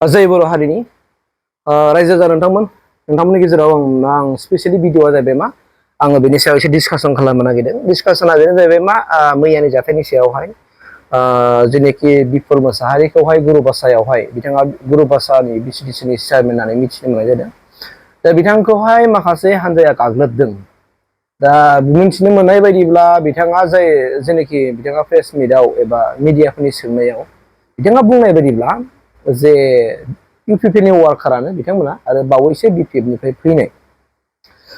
जय बर' हारिनि रायजो जा नोंथांमोननि गेजेराव आं स्पेशली भिडिअआ जाहैबाय मा आङो बेनि सायाव एसे डिसकासन खालामनो नागिरदों। डिसकासना बेनो जाहैबाय मा मैयानि जाथायनि सायावहाय जेनेखि बिपुल मोसाहारिखौहाय गुरुबासायावहाय बिथाङा गुरुबासानि बिसिडिसिनि चेयारमेन होननानै मिथिनो मोननाय जादों। दा बिथांखौहाय माखासे हान्जाया गाग्लोबदों। दा मिथिनो मोननाय बायदिब्ला बिथाङा जेनेखि बिथाङा प्रेस मिटआव एबा मिडियाफोरनि सोंनायाव बिथाङा बुंनाय बायदिब्ला जे UPPL नि वार्कारानो बिथांमोना आरो बावैसो BPF निफ्राय फैनाय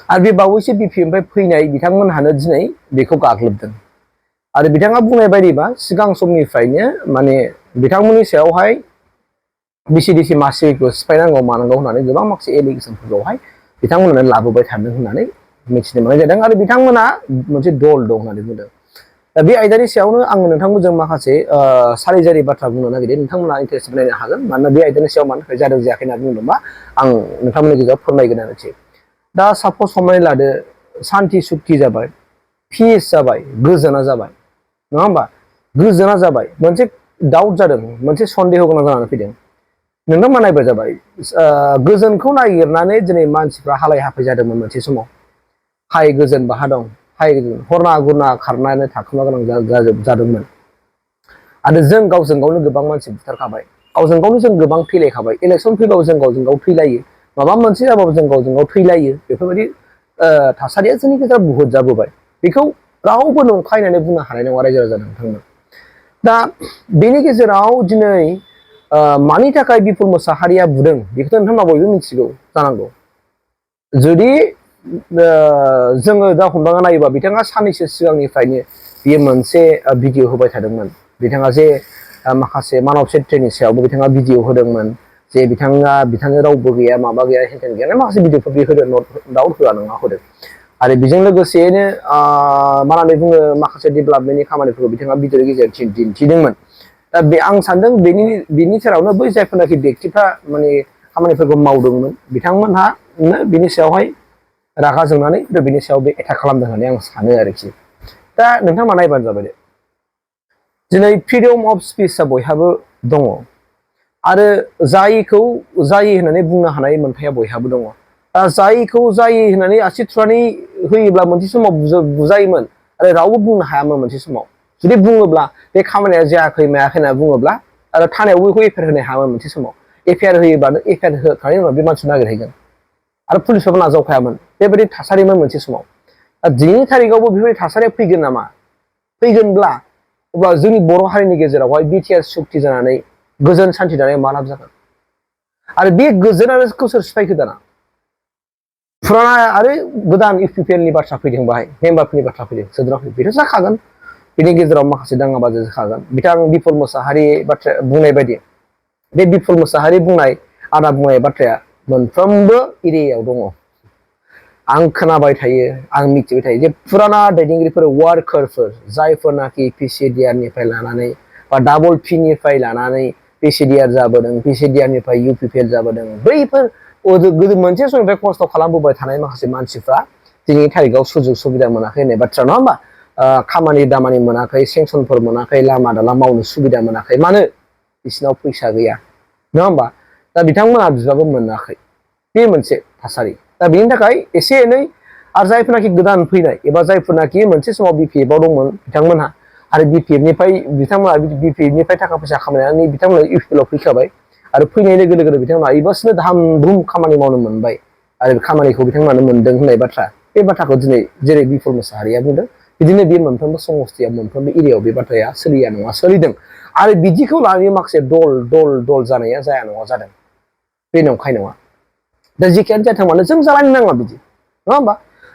आरो बे बावैसो BPF निफ्राय फैनाय बिथांमोनहानो दिनै बेखौ गाग्लोबदों। आरो बिथाङा बुंनाय बायदिबा सिगां समनिफ्रायनो माने बिथांमोननि सायावहाय बिसिडिसि मासिखौ सिफायनांगौ मानांगौ होननानै गोबां माखासे एलिगेसनफोरखौहाय बिथांमोनानो लाबोबाय थादों होननानै मिथिनो मोननाय जादों। आरो बिथांमोना मोनसे दल दं होननानै बुंदों। दा बे आयदानि सायावनो आङो नोंथांमोनजों माखासे सारिजारि बाथ्रा बुंनो नागिरदों। नोंथांमोना इन्टारेस्ट नायनो हागोन। मानोना बे आयदानि सायाव मानि थाखाय जादों जायाखै होनना बुंदोंबा आं नोंथांमोननि गेजेराव फोरमायगोन आरोखि। दा सापस हमनानै लादो सान्थि सुक्ति जाबाय, पिस जाबाय, गोजोना जाबाय, नङा होमबा? गोजोना जाबाय, मोनसे डाउट जादों, मोनसे सन्देह गोनां जानानै फैदों। नोंथांमोना नायबाय जाबाय गोजोनखौ नागिरनानै दिनै मानसिफ्रा हालाय हाफाय जादोंमोन मोनसे समाव। हाय गोजोन बाहा दं, हाय गोजोन हरना गुरना खारनानै थाखोमा गोनां जादोंमोन। आरो जों गावजों गावनो गोबां मानसि बुथारखाबाय, गावजों गावनो जों गोबां थैलायखाबाय। इलेक्सन फैबाबो जों गावजों गाव थैलायो, माबा मोनसे जाबाबो जों गावजों गाव थैलायो। बेफोरबायदि थासारिया जोंनि गेजेराव बुहुत जाबोबाय। बेखौ रावबो नंखाय होननानै बुंनो हानाय नङा रायजो राजा नोंथांमोन। दा बेनि गेजेराव दिनै मानि थाखाय बिपुल मोसाहारिया बुदों बेखौथ' नोंथांमोना बयबो मिथिगौ जानांगौ। जुदि जोङो दा हमदांना नायोबा बिथाङा साननैसो सिगांनिफ्रायनो बियो मोनसे भिडिअ होबाय थादोंमोन। बिथाङा जे माखासे मानव सेत्रनि सायावबो बिथाङा भिडिअ होदोंमोन। जे बिथांनो रावबो गैया, माबा गैया, हेथेन गैया, माखासे भिडिअफोर बे होदों। दाउट होआ नङा होदों। आरो बेजों लोगोसेयैनो मा होननानै बुङो माखासे डेभेलपमेन्टनि खामानिफोरखौ बिथाङा भिडिअनि गेजेरजों दिन्थिदोंमोन। दा आं सानदों बेनि सेरावनो बै जायफोरनाखि बेक्तिफ्रा माने खामानिफोरखौ मावदोंमोन बिथांमोनहा बिनि सायावहाय रागा जोंनानै बिनि सायाव बे एटाक खालामदों होननानै आं सानो आरोखि। दा नोंथांमोना नायबानो जाबाय दे। दिनै फ्रिदम अफ स्पिचआ बयहाबो दङ आरो जायखौ जायो होननानै बुंनो हानाय मोन्थाया बयहाबो दङ। जायखौ जायो होननानै आसि थुनानै होयोब्ला मोनसे समाव बुजायोमोन आरो रावबो बुंनो हायामोन मोनसे समाव। जुदि बुङोब्ला बे खामानिया जायाखै मायाखै होनना बुङोब्ला आरो थानायावबो बेखौ एफआइआर होनो हायामोन मोनसे समाव। एफआइआर होयोब्लानो एफआइआर होखांनायनि उनाव बे मानसिखौ नागिरहैगोन आरो पुलिसफ्राबो नाजावखायामोन। बेबायदि थासारिमोन मोनसे समाव। दिनैनि थारिखावबो बेफोरबायदि थासारिया फैगोन नामा? फैगोनब्ला अब्ला जोंनि बर' हारिनि गेजेरावहाय बिटिआर सुक्ति जानानै गोजोन सान्थि दानाया मा लाब जागोन? आरो बे गोजोन आरो सोर सिफायखो दाना? फुराना आरो गोदान UPPL नि बाथ्रा फैदों बाहाय, मेम्बारफोरनि बाथ्रा फैदों, सोद्रोमाफोर बेथ' जाखागोन। बिनि गेजेराव माखासे दाङाबाजि जाखागोन। बिथां बिपुल मोसाहारि बाथ्रा बुंनाय बायदि बे बिपुल मोसाहारि बुंनाय आदा बुंनाय बाथ्राया मोनफ्रोमबो एरियायाव दङ। आं खोनाबाय थायो, आं मिथिबाय थायो जे फुराना दैदेनगिरिफोर वार्कारफोर जायफोरनाखि PCDR निफ्राय लानानै बा डाबल P निफ्राय लानानै PCDR जाबोदों, PCDR निफ्राय UPPL जाबोदों, बैफोर गोदो मोनसे समनिफ्राय खस्थ' खालामबोबाय थानाय माखासे मानसिफ्रा दिनैनि थारिखाव सुजुग सुबिदा मोनाखै होननाय बाथ्रा नङा होमबा? खामानि दामानि मोनाखै, सेंसनफोर मोनाखै, लामा दालां मावनो सुबिदा मोनाखै। मानो? बिसिनाव फैसा गैया, नङा होमबा? दा बिथांमोना बिबाबो मोनाखै। बे मोनसे थासारि। दा बेनि थाखाय एसे एनै आरो जायफोरनाखि गोदान फैनाय एबा जायफोरनाखि मोनसे समाव BPF आव दंमोन बिथांमोनहा आरो BPF निफ्राय बिथांमोना BPF निफ्राय थाखा फैसा खामायनानै बिथांमोना UPPL आव फैखाबाय आरो फैनाय लोगो लोगोनो बिथांमोना एबासनो धाम धुम खामानि मावनो मोनबाय आरो खामानिखौ बिथांमोनानो मोनदों होननाय बाथ्रा। बे बाथ्राखौ दिनै जेरै बिपुल मोसाहारिया बुंदों बिदिनो बे मोनफ्रोमबो समस्थियाव मोनफ्रोमबो एरियायाव बे बाथ्राया सोलिया नङा सोलिदों। आरो बिदिखौ लानानै माखासे दल जानाया जाया नङा जादों। बे नंखाय नङा। दा जेखियानो जाथों मानो जों जालायनो नाङा बिदि, नङा होमबा?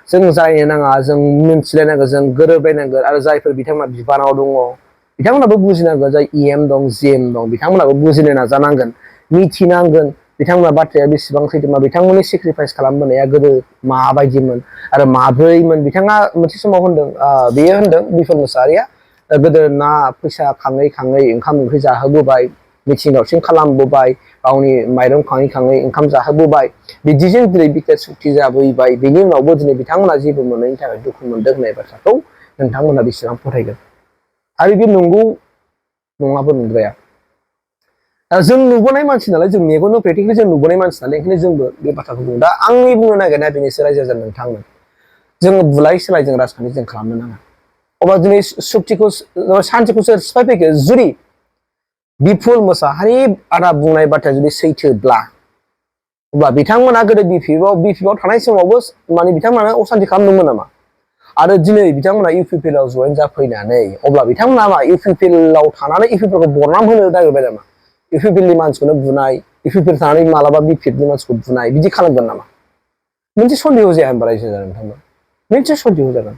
जों जालायनो नाङा, जों मिन्थिलायनांगोन, जों गोरोबलायनांगोन आरो जायफोर बिथांमोना बिबानाव दङ बिथांमोनाबो बुजिनांगोन, जाय EM दं, GM दं, बिथांमोनाबो बुजिनो नाजानांगोन, मिथिनांगोन बिथांमोना बाथ्राया बेसेबां सैथो, बिथांमोननि सेक्रिफाइस खालामबोनाया गोदो माबायदिमोन आरो माब्रैमोन। बिथाङा मोनसे समाव होनदों, बेयो होनदों बिपुल मोसाहारिया गोदो ना फैसा खाङै खाङै ओंखाम ओंख्रि जाहोबोबाय, मिथिं दावथिं खालामबोबाय, गावनि माइरं खाङै खाङै ओंखाम जाहोबोबाय, बिदिजों दिनै बिटिआर सुक्ति जाबोबाय। बेनि उनावबो दिनै बिथांमोना जेबो मोनैनि थाखाय दुखु मोनदों होननाय बाथ्राखौ नोंथांमोना बेसेबां फोथायगोन? आरो बे नंगौ नङाबो नंद्राया। जों नुबोनाय मानसि नालाय जों मेगनजों प्रेक्टिकेलि जों नुबोनाय मानसि नालाय ओंखायनो जोंबो बे बाथ्राखौ बुङो दा आंनि बुंनो नागिरनाया बेनोसै रायजो राजा नोंथांमोन जोङो बुलाय सोलाय जों राजखान्थि जों खालामनो नाङा अब्ला दिनै सुक्तिखौ सान्तिखौ सोर सिफाय फैखो जुदि बिपुल मोसाहारि आदा बुंनाय बाथ्राया जुदि सैथोब्ला अब्ला बिथांमोना गोदो बिपिएफआव थानाय समावबो माने बिथांमोना असान्ति खालामदोंमोन नामा आरो दिनै बिथांमोना UPPL जयेन जाफैनानै अब्ला बिथांमोना मा UPPL थानानै UPPL खौ बरनाम होनो नागिरबाय नामा UPPL नि मानसिखौनो बुनाय UPPL थानानै मालाबा बिपिएफनि मानसिखौ बुनाय बिदि खालामगोन नामा मोनसे सन्देह जाया होनबा रायजो जागोन नोंथांमोन मोनसे सन्देह जागोन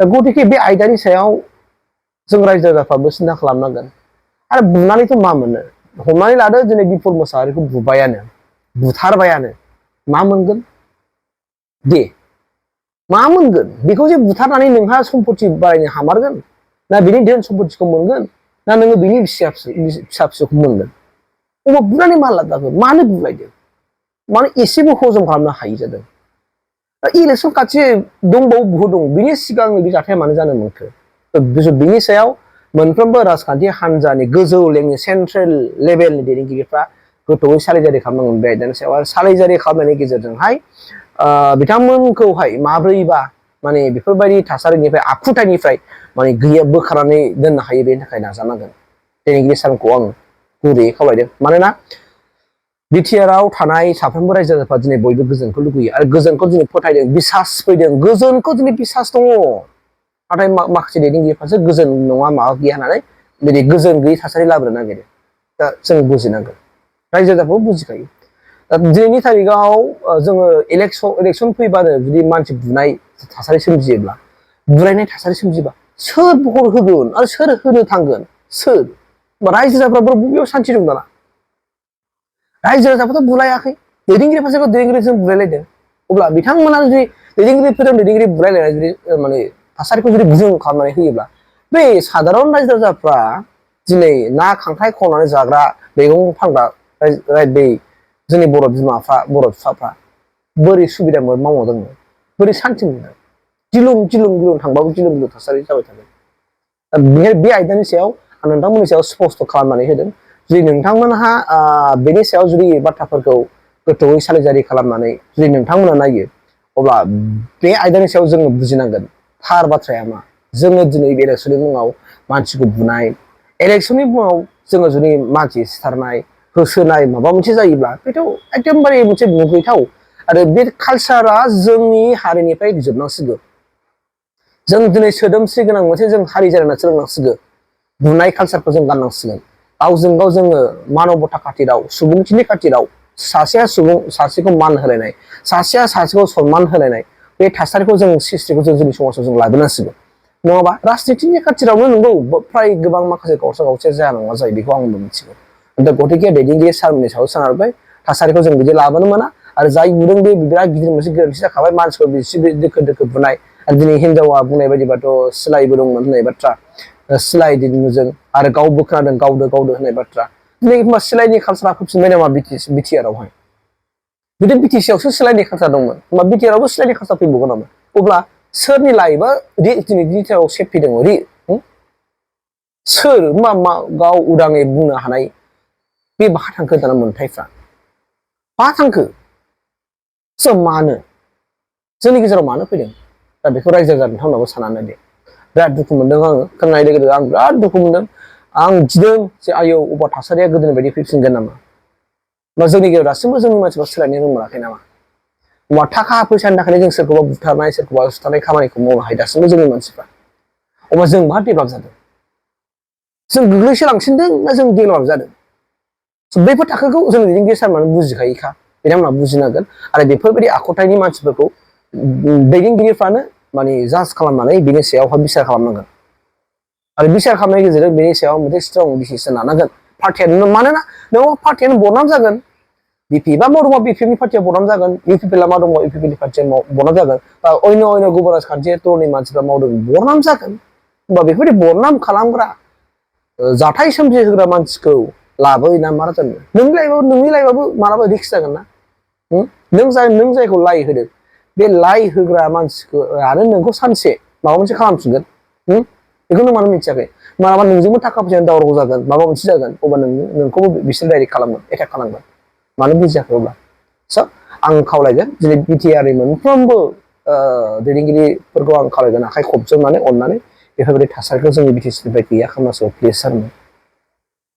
दा गतिके बे आयदानि सायाव जों रायजो राजाफ्राबो सिन्था खालामनांगोन आरो बुनानैथ' मा मोनो हमनानै लादो दिनै बिपुल मोसाहारिखौ बुबायानो बुथारबायानो मा मोनगोन दे मा मोनगोन बेखौ जे बुथारनानै नोंहा सम्पति बारायनो हामारगोन ना बिनि धोन सम्पतिखौ मोनगोन ना नोङो बिनि फिसा फिसौखौ मोनगोन अब्ला बुनानै मा लाब जागोन मानो बुलायदों मानो एसेबो हजम खालामनो हायि जादों इलेक्सन खाथि दंबावो बहुद दं बिनि सिगां बे जाथाया मानो जानो मोनखो बिनि सायाव मोनफ्रोमबो राजखान्थि हान्जानि गोजौ लेभेलनि सेन्ट्रेल लेभेलनि दैदेनगिरिफ्रा गोथौयै सालिजारि खालामनांगोन बे आयदानि सायाव आरो सालिजारि खालामनायनि गेजेरजोंहाय बिथांमोनखौहाय माब्रैबा माने बेफोरबायदि थासारिनिफ्राय आखुथायनिफ्राय माने गैया बोखारनानै दोननो हायो बेनि थाखाय नाजानांगोन दैदेनगिरि सारखौ आं गुरैयै खावलायदों मानोना बिटिआरआव थानाय साफ्रोमबो रायजो राजाफ्रा दिनै बयबो गोजोनखौ लुगैयो आरो गोजोनखौ दिनै फोथायदों बिसास फैदों गोजोनखौ दिनै बिसास दङ नाथाय माखासे दैदेनगिरिफ्रासो गोजोन नङा माबा गैया होननानै बिदि गोजोन गैयै थासारि लाबोनो नागिरो दा जों बुजिनांगोन रायजो राजाखौबो बुजिखायो दा दिनैनि थारिखआव जोङो इलेक्सन फैबानो जुदि मानसि बुनाय थासारि सोमजियोब्ला बुलायनाय थासारि सोमजिबा सोर भट होगोन आरो सोर होनो थांगोन सोर रायजो राजाफ्रा बबेयाव सान्थि दं दाना रायजो राजाफ्राथ' बुलायाखै दैदेनगिरिफ्रासो दैदेनगिरिजों बुलायलायदों अब्ला बिथांमोना जुदि दैदेनगिरि बुलायलायनाय जुदि माने थासारिखौ जुदि गुजुं खालामनानै होयोब्ला बे साधारन रायजो राजाफ्रा दिनै ना खांख्राइ खावनानै जाग्रा मैगं फानग्रा बै जोंनि बर' बिमाफ्रा बर' बिफाफ्रा बोरै सुबिदा मावदों बोरै सान्थि मोनदों गिलुं थांबाबो गिलुं थासारि जाबाय थागोन बे आयदानि सायाव आं नोंथांमोननि सायाव स्पस्ट खालामनानै होदों जुदि नोंथांमोनहा बेनि सायाव जुदि बाथ्राफोरखौ गोथौयै सालिजारि खालामनानै जुदि नोंथांमोना नायो अब्ला बे आयदानि सायाव जोङो बुजिनांगोन थार बाथ्राया मा जोङो दिनै इलेक्सननि मुङाव मानसिखौ बुनाय इलेक्सननि मुङाव जोङो जुदि मानसि सिथारनाय होसोनाय माबा मोनसे जायोब्ला बेथ' एकदमबारे मोनसे मुगैथाव आरो बे कालसारा जोंनि हारिनिफ्राय जोबनांसिगौ जों दिनै सोदोमस्रि गोनां मोनसे जों हारि जानो सोलोंनांसिगौ बुनाय कालसारखौ जों गारनांसिगोन गावजों गाव जोङो मानबता खाथिराव सुबुंथिनि खाथिराव सासेखौ मान होलायनाय सासेया सासेखौ सनमान होलायनाय बे थासारिखौ जों सिस्टेमखौ जोंनि समाजाव जों लाबोनांसिगौ नङाबा राजनितिनि खाथिरावनो नंगौ फ्राय गोबां माखासे गावसा जाया नङा जायो बेखौ आंबो मिथिगौ दा गतिके दैदेनगिरि सारमोननि सायाव सोनारबाय थासारिखौ जों बिदि लाबोनो मोना आरो जाय नुदों बे बिराद गिदिर मोनसे गोरोन्थि जाखाबाय मानसिखौ बिसि दोखो दोखो बुनाय आरो दिनै हिनजावा बुंनाय बायदिबाथ' सिलायबो दंमोन होननाय बाथ्रा सिलाय दिनजों आरो गावबो खोनादों गावदो होननाय बाथ्रा दिनै एखनबा सिलायनि कालसारा फैफिनबाय नामा बिटिआरआवहाय जुदि बिटिसिआवसो सिलायनि कालसार दंमोन होमबा बिटिआरआवबो सिलायनि कालसार फैबावगोन नामा अब्ला सोरनि लाइफआ दिनैनि थाखाय सेफटि दङ सोर मा गाव उदाङै बुंनो हानाय बे बहा थांखो दाना मोन्थायफ्रा बहा थांखो सोर मानो जोंनि गेजेराव मानो फैदों दा बेखौ रायजो राजा नोंथांमोनाबो साननानै दे बिराद दुखु मोनदों आङो खोनानाय लोगो लोगो आं बिराद दुखु मोनदों आं गिदों जे आयौ अबा थासारिया गोदोनि बायदि फैफिनगोन नामा बा जोंनि गेजेराव दासिमबो जोंनि मानसिफ्रा सोलायनो रोंमाराखै नामा अबा थाखा फैसानि थाखायनो जों सोरखौबा बुथारनाय सोरखौबा सुथारनाय खामानिखौ मावनो हायो दासिमबो जोंनि मानसिफ्रा अबा जों मा डेभेलप जादों जों गोग्लैसोलांसिनदों ना जों डेभेलप जादों बेफोर थाखोखौ जों दैदेनगिरि सारमोनानो बुजिखायोखा बिथांमोनहा बुजिनांगोन आरो बेफोरबायदि आखुथायनि मानसिफोरखौ दैदेनगिरिफ्रानो माने जाज खालामनानै बिनि सायावहाय बिसार खालामनांगोन आरो बिसार खालामनायनि गेजेरजों बेनि सायाव मोनसे स्ट्रं डिसिसन लानांगोन पार्टियानो मानोना नों पार्टियानो बदनाम जागोन बिपिएफआ मा दङ बिपिएफनि पार्टिया बदनाम जागोन इउपिपिएलआ मा दङ इउपिपिएलनि पार्टिया बदनाम जागोन बा अन्य गुबुन राजखान्थि दलनि मानसिफ्रा मावदों बदनाम जागोन होमबा बेफोरबायदि बदनाम खालामग्रा जाथाय सोमजिहोग्रा मानसिखौ लाबोयोना मा जानो नोंनि लाइफआबो मालाबा रिक्स जागोन ना नों जायखौ लाइ होदों बे लाइ होग्रा मानसिखौ आरो नोंखौ सानसे माबा मोनसे खालामफिनगोन बेखौ नों मानो मिथियाखै मालाबा नोंजोंबो थाखा फैसानि दावराव जागोन माबा मोनसे जागोन अब्ला नोंखौबो बिसोर डाइरेक्ट खालामगोन एटाक खालामगोन मानो बुजियाखै अब्ला स' आं खावलायगोन दिनै बिटिआरनि मोनफ्रोमबो दैदेनगिरिफोरखौ आं खावलायगोन आखाइ खबजोबनानै अननानै बेफोरबायदि थासारिखौ जोंनि बिटिसिनिफ्राय गैया खालामनांसिगौ प्लिज सार